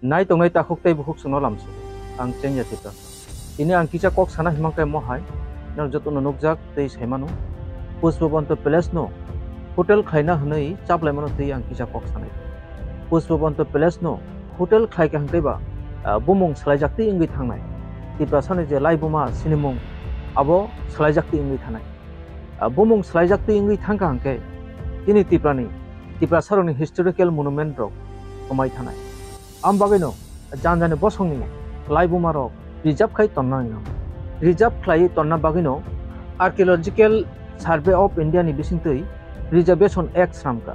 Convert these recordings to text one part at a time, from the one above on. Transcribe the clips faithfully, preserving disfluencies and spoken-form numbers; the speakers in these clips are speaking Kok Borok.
Nai tongnai takhuk tei bukhuk chwngno lamsuk. Ang Chengya Tiprasa. Tini ang kisa kok sana himang khe mohai, norok jotono nukjak tei saimano. Pushpabanta Palace no hotel khlaina hwnwi chaplaimano tei ang kisa kok sanai. Pushpabanta Palace no hotel khlai kha hwnkhe ba, ah, bumung swlaijak tei wngwi thangnai. Tiprasani je laibuma sinimung abo swlaijak tei wngwi thanai. Ah, bumung swlaijak tei wngwi thangkha hwnkhe chini Tiprani, Tiprasarokni historical monument rok kwmai thanai. Am bagwino jani jani bosongni laibuma rok preserve khai tonna nango. Preserve khlaiwi tonna bagwino Archaeological Survey of India ni bisingtwi Preservation Act swnamkha.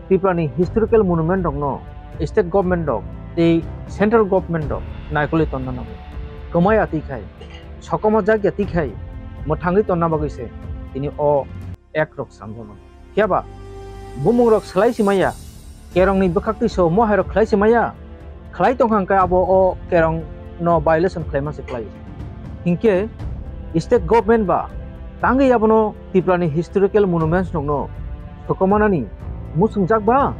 Tiprani historical monument rokno state government rok tei central government rok naikolwi tonna nango. Kwmai atwi khai, sokoma jak ya twi khai mwthangwi tonna bagwi se tini o act rok swnamjakmani. Phiya ba bumung rok swlai se maya, kerongni bwkhak twi so mohai rok khlai se maya, khlai tongkha hwnkhe abo o kerong no violation khlaima se khlai. Hinkhe state government ba tangwi abono Tiprani historical monuments rokno sokomanani muchungjak ba?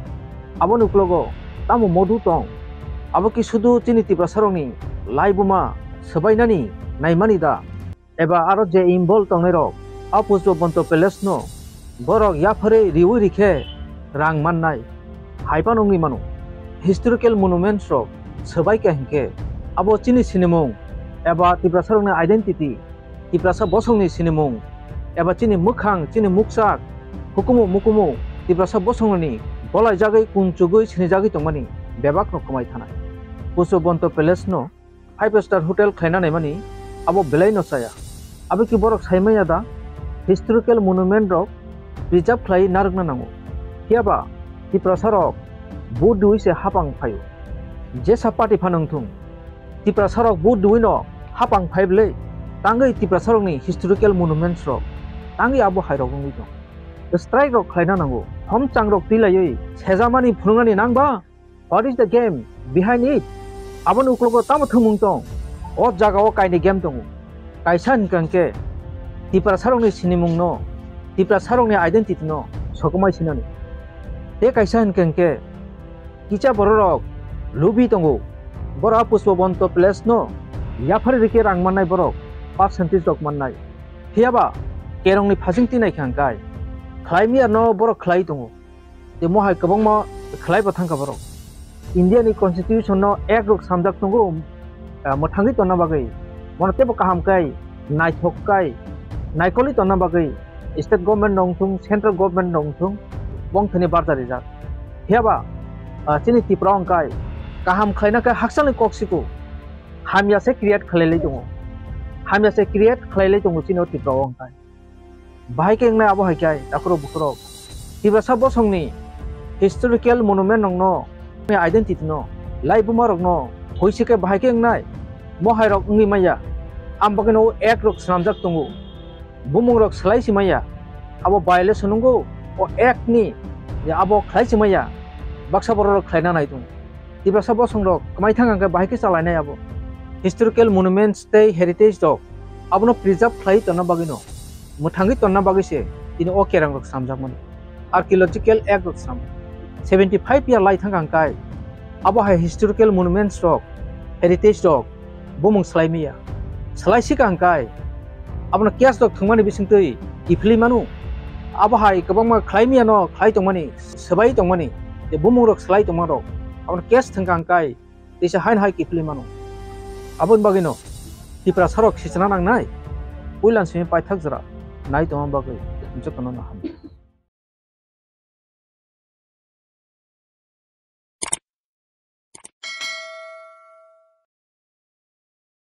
Aboni uklogo tamo modu tong? Abo ki sudu chini Tiprasarokni laibuma swbainani naimani da? Eba aro je involve tongnairok, a Pushpabanta Palace no borok yapharwi riwi rikhe rang mannai, hai phano wngwi mano. Historical monuments rok swbai kha hinkhe abo chini sinimung eba Tiprasarokni identity, Tiprasa bosongni sinimung eba chini mwkhang, chini mukchak, hukumu mukumu Tiprasa bosongni bolaijagwi, kunchugwi, sinijagwi tongmani bebak rok kwmai thanai. Pushpabanta Palace no five star hotel khlaina naimani abo belai no chaya. Abo ki borok sai manya da? Historical monument rok preserve khlai narwkna nango. Phiya ba Tiprasa rok vote riwi se hapang phaio. Jesa party phano wngthung, Tiprasa rok vote riwi no hapang phai bwlwi tangwi Tiprasa rokni historical monuments rok tangwi abo hai rok wngwi tong. Strike rok khlaina nango. Homchang rok twi laiwi sejamani phunuknani nang ba? What is the game behind it? Aboni uklogo tamo thwngmung tong? O jaga o kainwi game tongo. Kaisa hinkha hinkhe Tiprasarokni sinimungno, Tiprasarokni identity no sokomai sinani. Tei kaisa hinkha hinkhe kisa bororok lubi tongo. Borok a Pushpabanta Palace no yaphari rikhe rang mannai borok, percentage rok mannai. Phiya ba kerongni phasing twi naikha hinkhe khlai miyarno borok khlai tongo. Tei mohai kwbangma khlai bo thangkha borok. India ni constitution no act rok swnamjak tongo, ah, mwthangwi tonna bagwi. Bono teibo kaham khe naithok khe naikolwi tonna bagwi state government rok wngthung, central government rok wngthung, bongthani barja rijak. Phiya ba, ah, chini Tripura o wngkha kaham khlaina khe hakchalni kok siko. Hamya se create khlailai tongo. Hamya se create khlailai tongo chini o Tripura o wngkha. Bahai khe wngnai abo hai khe, takhurok bukhurok. Tiprasa bosongni historical monument rokno, identity no, laibuma rokno, hoise khe bahai khe wngnai, mohai rok wngwi manya. Am bagwino o act rok swnamjak tongo. Bumung rok swlai se manya. Abo violation wngo, o act ni, je abo khlai se manya. Baksa borok rok khlaina nai tongo. Tiprasa bosong rok kwmai thang hwnkhe bahai khe chalainai abo. Historical monuments tei heritage rok abono preserve khlai tonna bagwi no, mwthangwi tonna bagwi se tini o kerang rok swnamjakmani. Archaeological act rok swnam. Seventy five year lai thang hwnkhe abo hai historical monuments rok, heritage rok bumung swlai manya. Swlai sika hwnkhe abono case rok thwngmani bisingtwi kiphilwi mano. Abo hai kwbangma khlai manya no khlai tongmani, swbai tongmani, tei bumung rok swlai tongma rok abono case thwngkha hwnkhe teisa haino hai kiphilwi mano. Aboni bagwino Tiprasa rok sichana nangnai, puilan simi paithak jora nai tongma bagwi jotono no hambai.